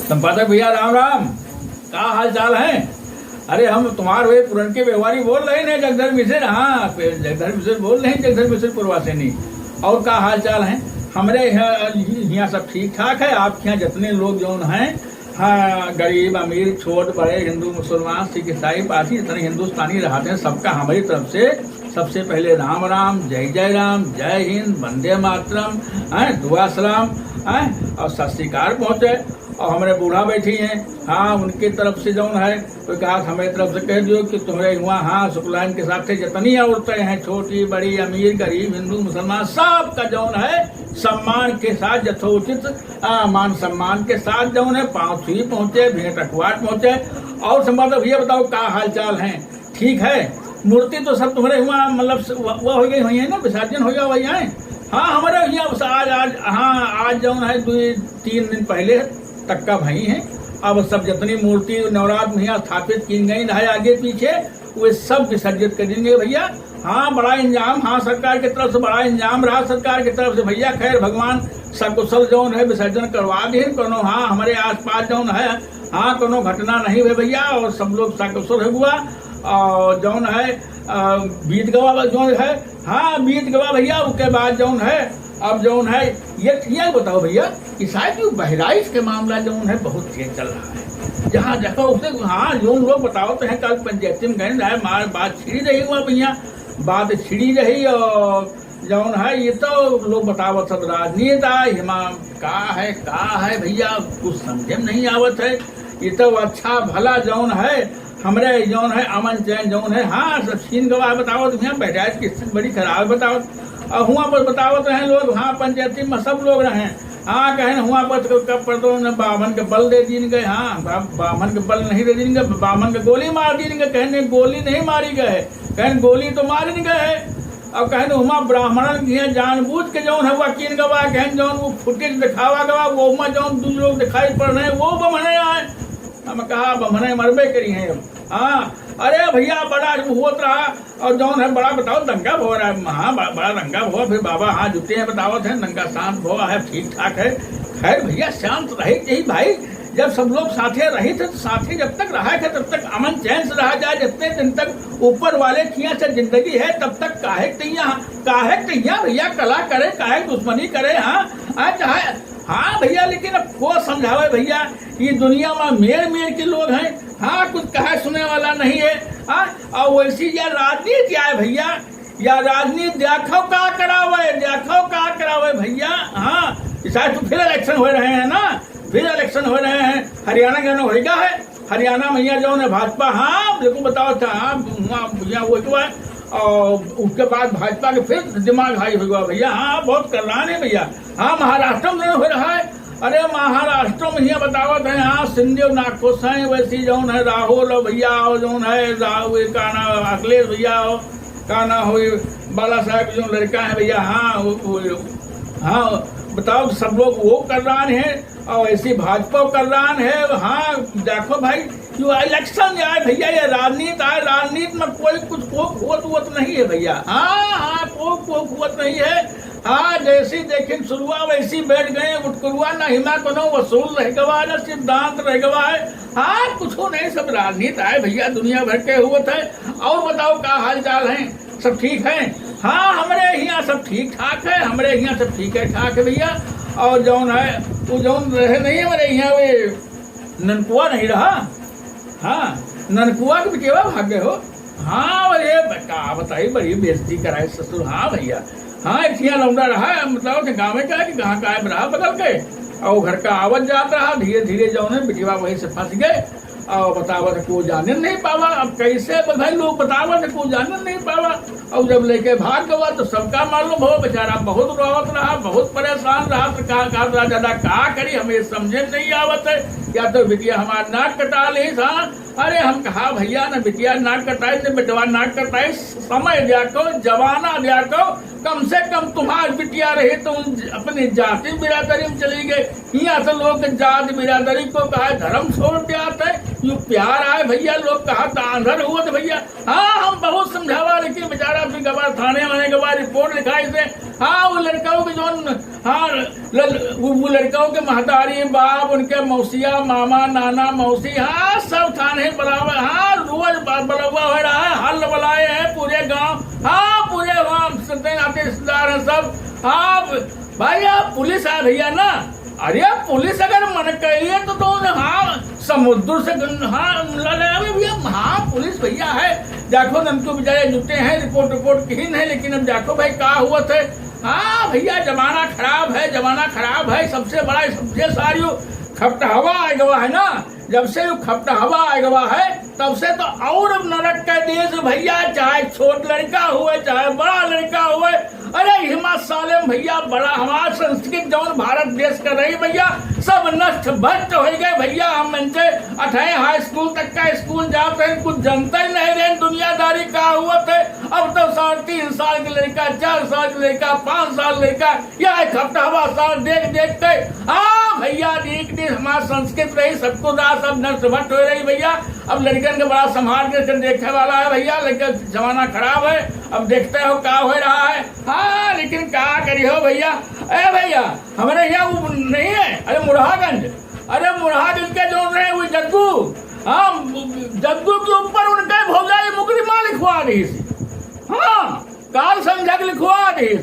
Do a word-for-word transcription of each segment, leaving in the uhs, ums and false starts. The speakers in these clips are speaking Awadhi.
संपादक भैया, राम राम। का हाल चाल है? अरे, हम तुम्हार वे पुरनके व्यवहारी बोल रहे हैं, जगधर मिश्र। हाँ, जगधर मिश्र बोल रहे हैं, जगधर मिश्र पुरवासिनी। और का हाल चाल है? हमरे यहाँ, यहाँ सब ठीक ठाक है। आपके यहाँ जितने लोग जौन हैं, हाँ, गरीब अमीर, छोट बड़े, हिंदू मुसलमान, सिख ईसाई, पारसी, जितने हिंदुस्तानी रहते हैं, सबका हमारी तरफ से सबसे पहले राम राम, जय जय राम, जय हिंद, वंदे मातरम, हैं, दुआ सलाम, हैं, और सत श्रीकाल पहुँचे। और हमरे बूढ़ा बैठी हैं, हाँ, उनकी तरफ से जौन है, तो कहा, हमारे तरफ से कह दियो कि तुम्हारे हुआ, हाँ, शुक्लाइन के साथ जितनी औरतें हैं, छोटी बड़ी, अमीर गरीब, हिंदू मुसलमान, सबका जौन है, सम्मान के साथ, यथोचित, आ, मान सम्मान के साथ जौन है, पाँव छुई पहुँचे, भेंट अखवाट पहुँचे। और संवादक भैया, बताओ, का हाल चाल है? ठीक है? मूर्ति तो सब तुम्हारे हुआ, मतलब, स-, वो, वो हो गई हुई है ना, विसर्जन हो गया हुआ है। हाँ, हमारे यहाँ बस आज, आज, हाँ, आज जौन है, दो तीन दिन पहले तक का भई है। अब सब जितनी मूर्ति नवरात्र में यहाँ स्थापित की गई है आगे पीछे, वे सब विसर्जित कर देंगे भैया। हाँ, बड़ा इंतजाम, हाँ, सरकार की तरफ से बड़ा इंतजाम रहा सरकार की तरफ से भैया। खैर, भगवान सकुशल जौन है विसर्जन करवा दे। कोनो, हाँ, हमारे आसपास जौन है, हाँ, कोनो घटना नहीं है भैया, और सब लोग सकुशल है हुआ। और जौन है, अ, बीत गवा जौन है, हाँ, बीत गवा भैया। उसके बाद जौन है, अब जौन है, ये, ये बताओ भैया कि शायद जो बहराइच के मामला जौन है, बहुत तेज चल रहा है। जहाँ देखो उसे, हाँ, जौन लोग बतावत हैं, कल पंचायती में गए रहे, मार बात छिड़ी रही हुआ भैया, बात छिड़ी रही। और जौन है, ये तो लोग बतावत सब राजनीति है, हिमा का है, का है भैया, कुछ समझे में नहीं आवत है। ये तो अच्छा भला जौन है, हमरे जौन है, अमन चैन जौन है, हाँ, सब छीन गवा बतावत, भैया, बहराइच की स्थिति बड़ी खराब बतावत। और हुआ पर बतावत रहे लोग, हाँ, पंचायती में सब लोग रहे, हाँ, कहें हुआ पर तो कब पर तो न बाभन के बल दे दीन गए, हाँ, बा-, बाभन के बल नहीं दे दीन गए, बाभन के गोली मार दीन गए, कहें नहीं, गोली नहीं मारी गए, कहें गोली तो मारिन गए। अब कहें हुआ ब्राह्मणन के यहाँ जानबूझ के जौन है, वकील गवा, कहें जौन वो फुटेज दिखावा गवा, वो हुआ जौन दू लोग दिखाई पड़ रहे हैं, वो बमने आए। हम कहा, बमने मरबे करी हैं। हाँ, अरे भैया, बड़ा हुआ रहा, और जौन है बड़ा बताओ दंगा भो रहा है, हाँ, बड़ा, बड़ा दंगा भो। फिर बाबा हाँ जुटे हैं, बतावत हैं, दंगा शांत भो है, ठीक ठाक है। खैर भैया, शांत रहे चाहिए भाई, जब सब लोग साथे रही थे तो साथे जब तक रहा है तब तक अमन चैन से रहा जाए, जितने दिन तक ऊपर वाले किया से जिंदगी है तब तक काहे तैया, काहे तैया भैया, कला करे, काहे दुश्मनी करे। हाँ, हाँ, चाहे, हाँ भैया, लेकिन अब को समझावे भैया, ये दुनिया में मेर मेर के लोग हैं। हाँ, कुछ कहे सुने वाला नहीं है। हाँ, और वैसी यह राजनीति आए भैया, या राजनीति देखो का करावे, देखो का करावे भैया। हाँ, इस साल तो फिर इलेक्शन हो रहे हैं ना, फिर इलेक्शन हो रहे हैं। हरियाणा का ना होएगा है, हरियाणा में यहाँ जौन है भाजपा, हाँ, देखो बताओ था, हाँ, वहाँ, यहाँ वो तो है। और उसके बाद भाजपा के फिर दिमाग हाई हो गया भैया, हाँ, बहुत कल्याण है भैया। हाँ, महाराष्ट्र में हो रहा है। अरे, महाराष्ट्र में यहाँ बतावत है, हाँ, शिंदे नाखुश हैं, वैसी जौन है राहुल और भैया और जौन है राहुल, का नाम, अखिलेश भैया और का नाम हो, बाला साहब जो लड़का है भैया, हाँ, वो, वो, हाँ, बताओ, सब लोग वो कल्याण है और ऐसी भाजपा कल्याण है। हाँ, देखो भाई, जो इलेक्शन आए भैया, ये राजनीति आए, राजनीति में कोई कुछ को होत वोत नहीं है भैया। हाँ, हाँ, को को होत नहीं है। हाँ, जैसी देखिन शुरुआ वैसी बैठ गए, उठकुरुआ न हिमा कोनो वसूल रह गवा, न सिद्धांत रह गवा है। हाँ, कुछ नहीं, सब राजनीति आए भैया, दुनिया भर के हुए थे। और बताओ का हाल चाल है, सब ठीक है? हाँ, हमरे यहाँ सब ठीक ठाक है, हमरे यहाँ सब ठीक है ठाक है भैया। और जौन है, वो जौन रहे नहीं हमरे यहाँ, वे ननकुआ नहीं रहा। हाँ, ननकुआ के बिटिया भाग गए हो। हाँ, अरे ब-, का बताई, बड़ी बेइज्जती कराए ससुर। हाँ भैया, हाँ, एक ठिया लौंडा रहा है, मतलब कि गाँव में का है कि कहाँ गायब रहा बगल के, और घर का आवत जात रहा, धीरे धीरे जौन है बिटिया वहीं से फंस गए। और बतावत है, कोई जाने नहीं पावा। अब कैसे ब-, भाई, लोग बतावत है, कोई जाने नहीं पावा। और जब लेके भाग गवा तो सबका मालूम हो, बेचारा बहुत रोवत रहा, बहुत परेशान रहा, तो कहा, कहा रहा, दादा का करी, हमें समझे में नहीं आवत है, या तो बिटिया हमार नाक कटा ली था। अरे हम कहा, भैया, न बिटिया नाक कटाई, न बेटवा नाक कटाई, समय द्या को, जमाना द्या को, कम से कम तुम्हार बिटिया रही तो उन अपनी जाति बिरादरी में चली गई। यहाँ तो लोग जात बिरादरी को कहा, धर्म छोड़ के आते। यू प्यार आए भइया, लोग कहा त आंधर हुआ तो भइया। हाँ, हम बहुत समझावा, लेकिन बेचारा फिर गवा थाने वाले के बाद रिपोर्ट लिखाई से। हाँ, वो लड़का के जौन, हाँ, लल-, वो, वो लड़का के महतारी, बाप, उनके मौसिया, मामा, नाना, मौसी, हाँ, सब थाने बुलावे। हाँ, रोज ब-, बुलावा हो रहा है, हल बुलाए हैं पूरे गांव। हाँ, पूरे गांव, सत्ते नाते रिश्तेदार हैं सब। हाँ, भाई, अब पुलिस आए भइया ना, अरे, पुलिस अगर मन करिए तो, तो हाँ, समुद्र से गं-, हाँ, लड़ावे भइया, हाँ, पुलिस भइया है। देखो, नंदू बेचारे जुटे हैं, रिपोर्ट, रिपोर्ट किहिन है, लेकिन अब देखो भाई, का हुआ थे। हाँ भइया, जमाना खराब है, जमाना खराब है। सबसे बड़ा, सबसे सारी खपटहवा आ गवा है ना, जब से यू खपटहवा आ गवा है, तब से तो और नरक के देश भइया, चाहे छोट लड़का हुए, चाहे बड़ा लड़का हुए। अरे हिमा सालेम भइया, बड़ा हमार संस्कृति जौन भारत देश का रही भइया, सब नष्ट भ्रष्ट होइ गए भइया। हम इनसे अठे हाई स्कूल तक का स्कूल जात रहे, कुछ जनते ही नहीं रहे दुनियादारी का हुआ थे। अब तो साढ़े तीन साल के लड़का, चार साल के लड़का, पाँच साल लड़का, या एक हफ्ता हवा साल देख देख के, हाँ भइया, एक दिन हमार संस्कृत रही, सबको दास, सब नष्ट भ्रष्ट हो रही भइया। अब लड़कन के बड़ा संभाल के देखे वाला है भइया, लेकिन जमाना खराब है। अब देखते हो का हो रहा है। हाँ, लेकिन का करी हो भइया। ए भइया, हमरे यहाँ वो नहीं है, अरे मुरहागंज, अरे मुरहागंज के जौन रहे वो जग्गू, हाँ, जग्गू के ऊपर उनके भौजाई मुकदमा लिखवा दी। हाँ, काल संझा के लिखवा दी।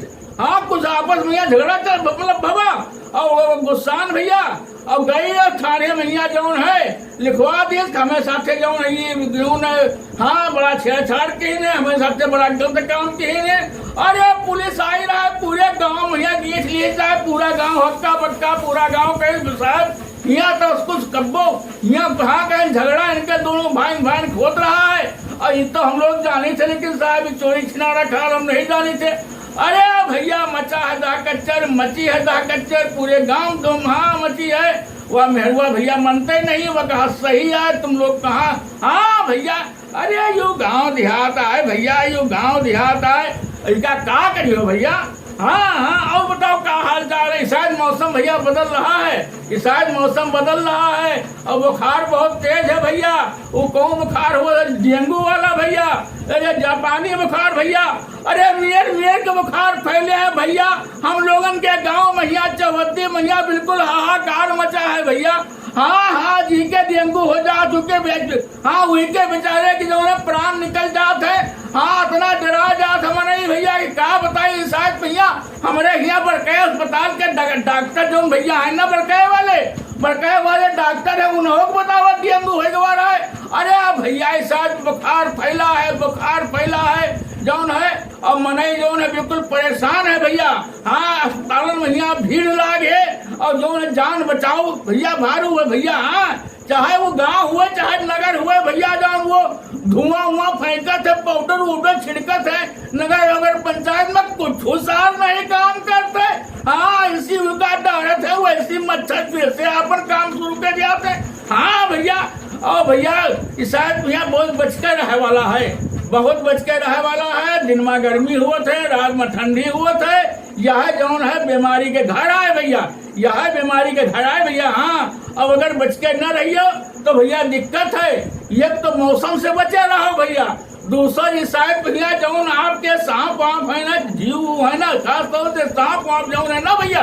हाँ, कुछ आपस में यहाँ झगड़ा चल, मतलब, भवा, और वो गुस्सान भइया, और गई और थाने में यहाँ जौन है, लिखवा दिए, हमें साथे जौन है, ये जौन है, हाँ, बड़ा छेड़छाड़ किहिन है, हमें साथे बड़ा गलत काम किहिन है। अरे, पुलिस आई रहा है, पूरे गांव में यहाँ गीठ लिए जाए, पूरा गांव हक्का बक्का, पूरा गांव कहे, "साहब, यहाँ तो कुछ कब्बो, यहाँ कहाँ कहीं झगड़ा इनके दोनों भाई भाई होत रहा है, और ये तो हम लोग जानी थे, लेकिन साहब, ये चोरी छिनारा खाल हम नहीं जानी थे।" अरे भइया, मचा है दहकच्चर, मची है दहकच्चर, पूरे गांव को महा मची है। वह मेहरुआ भइया मनते नहीं, वह कहा, "सही है, तुम लोग कहाँ?" हाँ भइया, अरे यू गांव देहात आए भइया, यू गांव देहात आए, इनका का करियो भइया? हाँ, हाँ, और बताओ का हाल चाल है? शायद मौसम भइया बदल रहा है, ये शायद मौसम बदल रहा है और बुखार बहुत तेज है भइया। वो कौन बुखार हुआ है? डेंगू वाला भइया, अरे जापानी बुखार भइया, अरे मेर मेर के बुखार फैले हैं भइया। हम लोगन के गांव में यहाँ चौहद्दी में यहाँ बिल्कुल हाहाकार मचा है भइया। हाँ, हाँ, जी के डेंगू हो जात, उके बेच-, हाँ, उनके बेचारे के जौन है प्राण निकल जात है। हाँ, इतना डरा जात हम नहीं भइया कि का बताई। इसायत भइया, हमरे हियाँ बड़के अस्पताल के डा-, डॉक्टर जौन भइया है ना, बड़के वाले, बड़के वाले डॉक्टर है, उन्हों को बतावा डेंगू हो गवा रहा है। अरे भइया, इसायत बुखार फैला है, बुखार फैला है, जौन है, और मनई जौन है बिल्कुल परेशान है भइया। हाँ, अस्पतालन में यहाँ भीड़ लाग है, और जौन है जान बचाओ भइया, भारू है भइया। हाँ, चाहे वो गांव हुए, चाहे नगर हुए भइया, जौन वो धुआं उआं फेंकत है, पाउडर उडर छिड़कत है, नगर नगर पंचायत में कुछ सार नहीं काम करते। हाँ, इसी उनका डरत है, वैसी मच्छर फिर से अपन काम शुरू कर जाते। हाँ भइया, और भइया, इसायत भइया बहुत बच के रहे वाला है, बहुत बच के रहे वाला है। दिन में गर्मी हुआ थे, रात में ठंडी हुआ थे। यह जौन है बीमारी के घर आए भइया, यह बीमारी के घर आए भइया। हाँ, अब अगर बच के न रहियो तो भइया दिक्कत है। एक तो मौसम से बचे रहो भइया, दूसर इसायत भइया जौन आपके सांप वाप है ना, जीव है ना, खास तौर से सांप वाप जौन है ना भइया,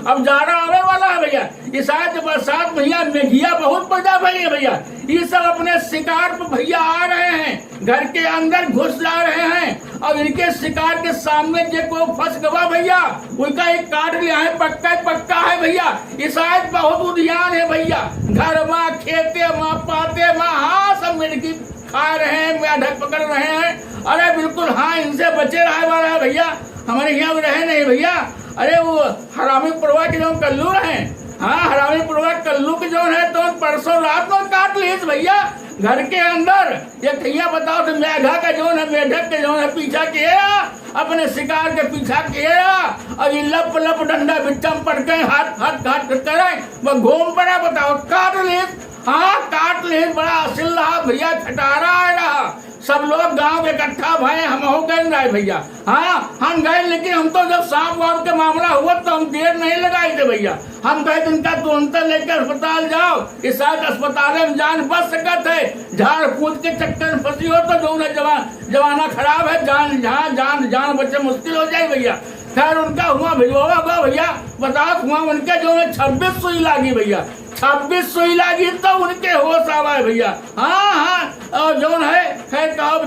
अब जाड़ा आवे वाला है भइया। इसायत बरसात भइया मेघिया बहुत पैदा भई है भइया, ये सब अपने शिकार पर भइया आ रहे हैं, घर के अंदर घुस जा रहे हैं। अब इनके शिकार के सामने जे कोई फंस गवा भइया, उनका एक काट लिया है, पक्का ही पक्का है भइया। इसायत बहुत उधियान है भइया, घर मा, खेते मा, पाते मा, हाँ, सब मिलके खा रहे हैं, मेढक पकड़ रहे हैं। अरे बिल्कुल, हाँ, इनसे बचे रहे वाला है भइया, हमरे यहाँ भी रहे नहीं भइया। अरे वो हरामी पुरवा के जौन कल्लू रहे, हाँ, हरामी पुरवा कल्लू के जौन है, तो परसों रात में काट लीस भइया, घर के अंदर। ये भइया बताओ तो मेघा का जौन है, मेढक के जौन है, पीछा किया, अपने शिकार के पीछा किया, और ये लप लप डंडा बिट्टा में पड़ गए, हाथ हाथ हाथ करे, वो घूम पड़ा, बताओ, काट लीस। हाँ, काट लीस, बड़ा असिल रहा भइया, खटारा आए रहा, सब लोग गांव के इकट्ठा भए, हम हो गए रहे भैया। हाँ, हम गए, लेकिन हम तो जब सांप वाप के मामला हुआ तो हम देर नहीं लगाई थे भैया। हम कहे, "इनका तुरंत लेकर अस्पताल जाओ, इस साथ अस्पताल में जान बच सकत है। झाड़ फूंक के चक्कर में फंसी हो तो जो है जवा-, जमाना खराब है, जान, जान, जान, जान बचे मुश्किल हो जाए भैया।" खैर, उनका हुआ भिजवावा बा भैया, बताओ, हुआ उनके जो है छब्बीस सुई लागी भैया, छब्बीस सुई लागी तो उनके होश आवा है भैया। हाँ, हाँ, और जौन है, खैर, कहो,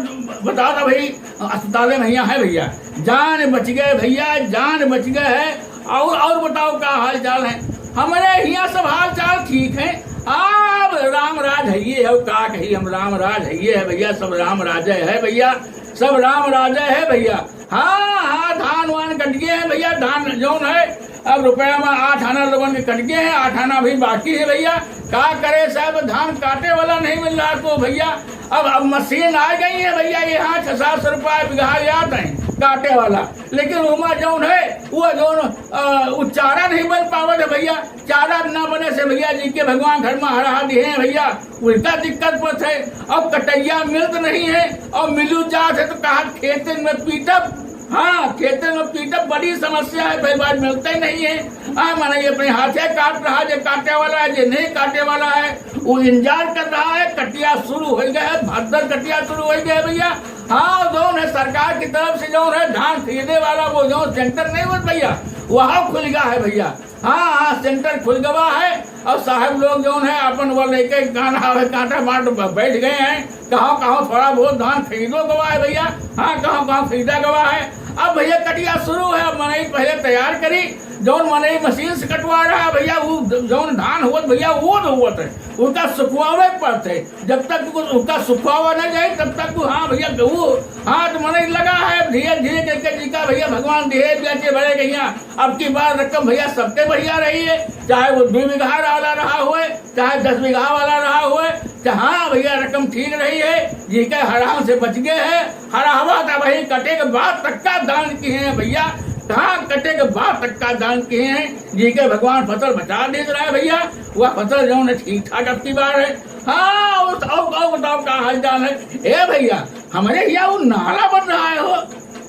बताओ तो भाई, अस्पताल में हियाँ है भैया, जान बच गए भैया, जान बच गए है। और, और बताओ, का हाल चाल है? हमारे हियाँ सब हाल चाल ठीक है। अब राम राज है ये है, का कही हम, राम राज है ये है भैया, सब राम राज है भैया, सब राम राज है भैया। हाँ, हाँ, धान वान कट गए हैं भैया, धान जौन है, अब रुपया में आठ आना लोगन के कट गए हैं, आठ आना अभी बाकी है भैया। का करे साहब, धान काटे वाला नहीं मिल रहा को भैया। अब, अब मशीन आ गई है भैया, यहाँ छह सात सौ रुपया बीघा जात है काटे वाला, लेकिन ओमा जौन है, वो जौन, अ, वो चारा नहीं बन पावत है भैया। चारा ना बने से भैया जी के भगवान घर में हरा दिए हैं भैया, उनका दिक्कत पड़त है। अब कटैया मिलत नहीं है, और मिलू जात है तो कहा खेतन में पीटब, हाँ, खेतन में पीटब, बड़ी समस्या है भाई, बात मिलते नहीं है। हाँ, माने ये अपने हाथे काट रहा, जो काटे वाला है, जो नहीं काटे वाला है, वो इंतजार कर रहा है। कटिया शुरू हो गया है, भद्दर कटिया शुरू हो गया है भैया। हाँ, जौन है सरकार की तरफ से जौन है धान खरीदे वाला वो जौन सेंटर नहीं होत भैया, वहाँ खुल गया है भैया। हाँ, हाँ, सेंटर खुल गवा है और साहब लोग जौन है अपन वो लेके गाना आवे कांटा मार ब-, बैठ गए हैं। कहाँ, कहाँ थोड़ा बहुत धान खरीदो गवा है भैया, हाँ, कहाँ, कहाँ खरीदा गवा है। अब भैया कटिया शुरू है, अब मनई पहले तैयार करी, जौन मनई मशीन से कटवा रहा है भैया, वो जौन धान होत भैया, वो तो होत है, उनका सुखवावे पड़ते, जब तक उ-, उनका सुखवावा न जाए, तब तक वो, हाँ भैया, वो हाथ मनई लगा है, धीरे धीरे करके जी का भैया भगवान दिहे बेचे बड़े गैया। अब की बार रकम भैया सबके बढ़िया रही है, चाहे वो दो बीघा वाला रहा होए, चाहे दस बीघा वाला रहा होए, चाहे, हाँ भैया, रकम ठीक रही है, जी के हराम से बच गए हैं। हरावा था भाई, कटे के बाद तक का दान किए हैं भैया, धान कटे के बाद तक का दान किए हैं, जी के भगवान फसल बचा दे रहा है भैया। वह फसल जौन है ठीक ठाक अब की बार है। हाँ, और, और, और बताओ का हाल चाल है? ए भैया, हमारे यहाँ वो नाला बन रहा है हो,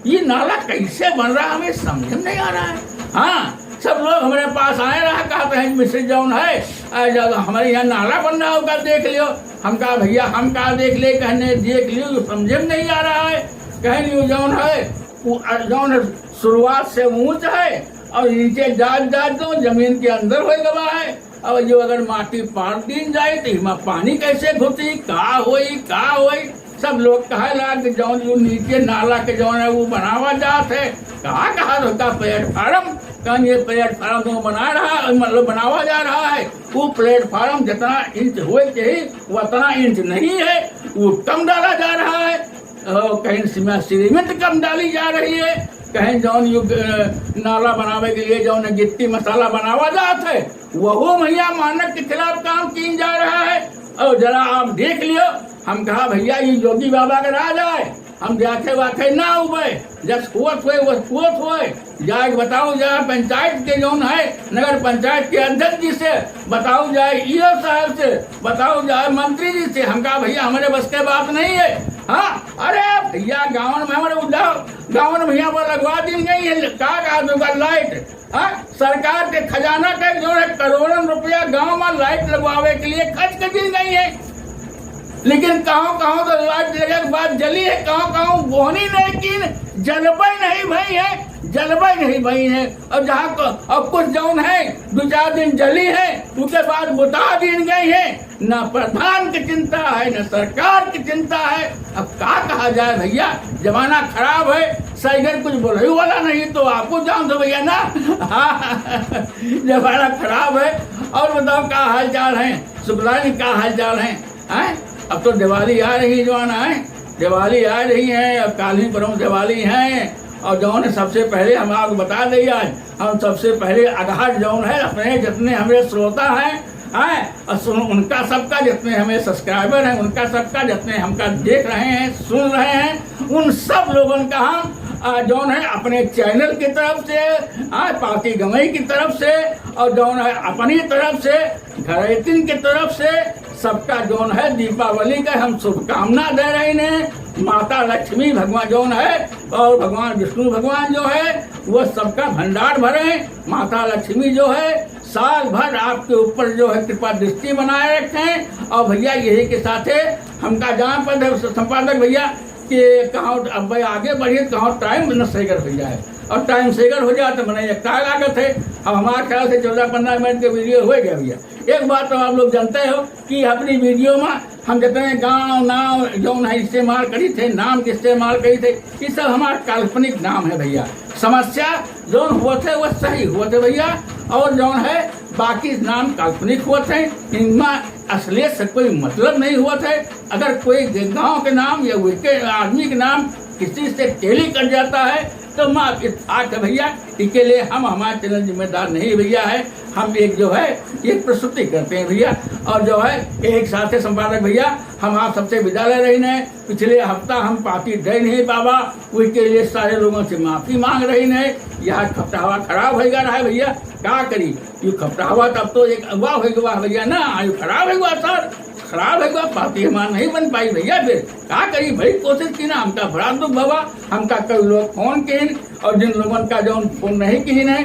ये नाला कैसे बन रहा है, हमें समझ में नहीं आ रहा है। हाँ, सब लोग हमारे पास आए रहा, कहते हैं, "मिश्र जौन है, आ, जब हमारे यहाँ नाला बन रहा होगा, देख लियो।" हम कहा, "भैया, हम का देख ले?" कहने, "देख लियो, जो समझ में नहीं आ रहा है।" कहने, "वो जौन है, वो, आ, जौन है, शुरुआत से ऊंच है और नीचे जात जात जो जमीन के अंदर हो गवा है।" अब जो अगर माटी पार दीन जाए तो इमा पानी कैसे घुसी, का होई, का होई? सब लोग कहे लाग कि जौन जो नीचे नाला के जौन है वो बनावा जात है। कहाँ, कहाँ तो का प्लेटफार्म, कौन ये प्लेटफार्म तो बना रहा है, मतलब बनावा जा रहा है। वो प्लेटफार्म जितना इंच होए चाहिए, वो उतना इंच नहीं है, वो कम डाला जा रहा है। और कहीं सीमा सीमेंट कम डाली जा रही है, कहीं जौन यू, अ, नाला बनावे के लिए जौन गिट्टी मसाला बनावा जात है, वहू भैया मानक के खिलाफ काम कीन जा रहा है। और जरा आप देख लियो, हम कहा, "भैया, ये योगी बाबा का राज है, हम जाके वाके ना उबे, जस हुवत होए, वस हुवत होए।" जाए बताओ जाए पंचायत के जौन है, नगर पंचायत के अध्यक्ष जी से, बताओ जाए ईओ साहब से, बताओ जाए मंत्री जी से। हम कहा, "भैया, हमारे बस के बात नहीं है।" हाँ, अरे भैया, गाँव में हमारे उद्धार, गाँव में भैया वो लगवा दीन गई है, का, का दूंगा लाइट? हाँ, सरकार के खजाना के जौन है करोड़न रुपया गाँव में लाइट लगवावे के लिए खर्च कर दीन गई है। लेकिन कहाँ, कहाँ तो लाइट लगे के बाद जली है, कहाँ, कहाँ बोहनी नहीं कीन, जलबे नहीं भई है, जलबे नहीं भई है। और जहाँ को, और कुछ जौन है, दो चार दिन जली है, उसके बाद बुता दीन गई है। ना प्रधान की चिंता है, ना सरकार की चिंता है। अब का कहा जाए भैया, जमाना खराब है, सैगर कुछ बोलई वाला नहीं, तो आपको जान दो भैया ना। हाँ, जमाना खराब है। और बताओ, का हाल चाल है, सुखलानी का हाल चाल है? हैं? अब तो दिवाली आ रही है, जौन है, दिवाली आ रही है, अब काली परम दिवाली है। और जौन है, सबसे पहले हम आपको बता दें आज, हम सबसे पहले आगाज जौन है, अपने जितने हमारे श्रोता हैं, हैं, और सुन, उनका सबका, जितने हमें सब्सक्राइबर हैं, उनका सबका, जितने हमका देख रहे हैं, सुन रहे हैं, उन सब लोगन का हम, आ, जौन है, अपने चैनल की तरफ से, आ, पार्टी गंवई की तरफ से, और जौन है, अपनी तरफ से, घरैतिन की तरफ से, सबका जौन है दीपावली का हम शुभकामना दे रहे हैं। माता लक्ष्मी भगवान जौन है और भगवान विष्णु भगवान जो है वो सबका भंडार भरे। माता लक्ष्मी जो है साल भर आपके ऊपर जो है कृपा दृष्टि बनाए रखें। और भैया यही के साथे हमका जान पर संपादक भैया कि कहाँ अब भाई आगे बढ़िए तो कहाँ टाइम न सेगर हो जाए, और टाइम सेगर हो जाए तो मने एक काय लागत है। अब हमारे ख्याल से चौदह पन्द्रह मिनट के वीडियो हो गया भैया। एक बात तो आप लोग जानते हो कि अपनी वीडियो में हम जितने गांव नाम जौन है इस्तेमाल करी थे, नाम के इस्तेमाल करी थे, ये सब हमारा काल्पनिक नाम है भैया। समस्या जौन होत है वो सही होत है भैया, और जौन है बाकी नाम काल्पनिक होत है, इनमें असलियत से कोई मतलब नहीं होत है। अगर कोई गांव के नाम या उसके आदमी के नाम किसी से टेली कर जाता है तो माफ इत्तेफाक है भैया। इसके लिए हम हमारे चैनल जिम्मेदार नहीं भैया है, हम एक जो है एक प्रस्तुति करते हैं भैया। और जो है एक साथ है संपादक भैया, हम आप सबसे विदा ले रहे हैं। पिछले हफ्ता हम पाती दे नहीं पावा, उसके लिए सारे लोगों से माफी मांग रहे हैं। यह हफ्ता हवा खराब हो गया है भैया, का करी? यू खपटावा तब तो एक अगवा हो गवा भैया ना, आयु खराब हो गवा सर, खराब हो गवा, पाती हमार नहीं बन पाई भैया। फिर का करी, बड़ी कोशिश की ना, हमका बड़ा दुख भवा। हमका कई लोग फोन किहिन और जिन लोगन का जौन फोन नहीं किहिन है,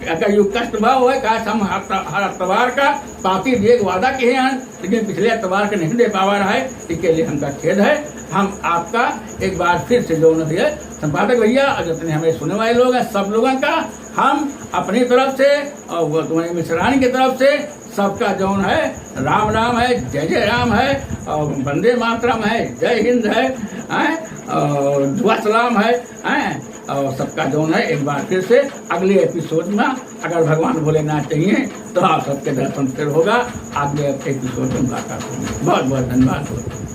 अगर यू कष्ट भाव है, काश हम हर, हर अतवार का पाती दिए के वादा किहे हैं, लेकिन पिछले अतवार के नहीं दे पावा रहा है, इसके लिए हमका खेद है। हम आपका एक बार फिर से जौन भैया संपादक भैया और जितने हमारे सुनने वाले लोग हैं सब लोगन का हम अपनी तरफ से और वो तुम्हारी मिश्रानी की तरफ से सबका जौन है राम राम है, जय जय राम है और वंदे मातरम है, जय हिंद है, हैं? और दुआ सलाम है, हैं? और सबका जौन है एक बार फिर से अगले एपिसोड में अगर भगवान भोलेनाथ चाहिए तो आप सबके दर्शन फिर होगा। अगले एपिसोड में मुलाकात होगी। बहुत बहुत धन्यवाद।